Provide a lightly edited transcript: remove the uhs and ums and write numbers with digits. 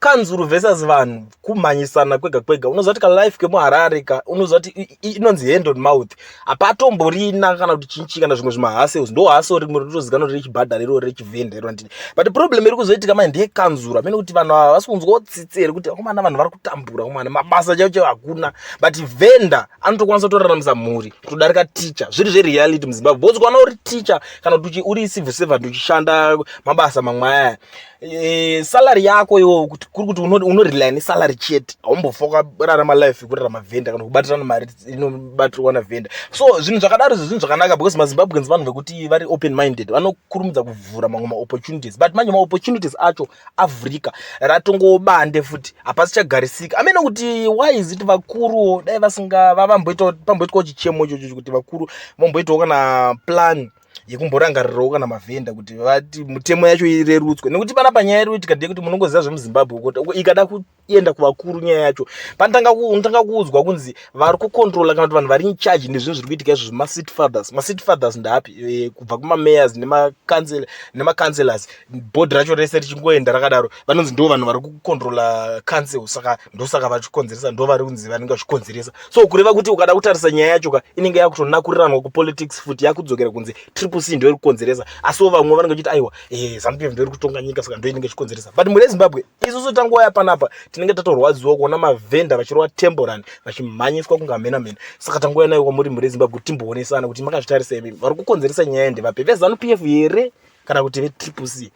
Kanzuru versus vanhu, kumhanyisana kwega kwega. Unoziva kuti kalife kemuHarare ka, unoziva kuti inonzi hand on mouth, hapatomborina kana kuti chinchi kana zvimwe zvimahustles. Ndo hustle rimwe rinotozikanwa rechibhadhara iro rechivhenda iro, anditi? But problem iri kuzoitika mai ndeyekanzuru. Hamene kuti vanhu ava vasi kunzwawo tsitsi here kuti akomana, vanhu vari kutambura, komana, mabasa chaivo chaivo hakuna, but vhenda anotokwanisa kutoraramisa mhuri kutodarika ticha. Zviri zvereality muZimbabwe, because kuwana uri ticha kana kuti uri civil servant uchishanda mabasa mamwe aya, salary yako iwo kuti kuri kuti unorely nesalary chete, haumbofa wakararama life yekurarama vhenda kana kubatirana mari inobatirwa navhenda. So zvinhu zvakadaro izvo zvinhu zvakanaka, because maZimbabweans vanhu vekuti vari open minded, vanokurumidza kuvhura mamwe maopportunities. But manje maopportunities acho avhurika, ratongobande futi, hapasi chagarisika. Amene kuti why is it vakuruwo dai vasinga pamboitwawo chichemo ichocho kuti vakuru vamboitawo kana plan yekumborangarirawo kana mavhenda, kuti vati mutemo yacho irerutswe? Nekuti panapa nyaya iri kuitika ndeyekuti munongoziva zvemuZimbabwe, kuti ikada kuenda kuvakuru nyaya yacho, unotanga kuudzwa kunzi vari kucontrola kana kuti vanhu vari in charge nezvinhu zviri kuitika izvozvo macity fathers. Macity fathers ndaapi? Kubva kumamayors nemacouncillors, bhodhi racho rese richingoenda rakadaro, vanonzi ndo vanhu vari kucontrola council. Saka ndosaka vachikonzeresa, ndo vari kunzi vanenge vachikonzeresa. So kureva kuti ukada kutarisa nyaya yacho ka, inenge yakutonakuriranwa kupolitics futi, yakudzokera kunzi Triple C ndo iri kukonzeresa, asiwo vamwe vanenge vachiti aiwa, ZANU PF ndo iri kutonga nyika, saka ndo inenge ichikonzeresa. But mune Zimbabwe isusu tanguva yapanapa tinenge tatorwadziwa kuona mavhenda vachirova temple run, vachimhanyiswa kunge hamena mena. Saka tanguva nayo kwamuri mune Zimbabwe kuti timboonesana kuti makazvitarisa imimi, vari kukonzeresa nyaya ndevapi? VeZANU PF here kana kuti veTriple C?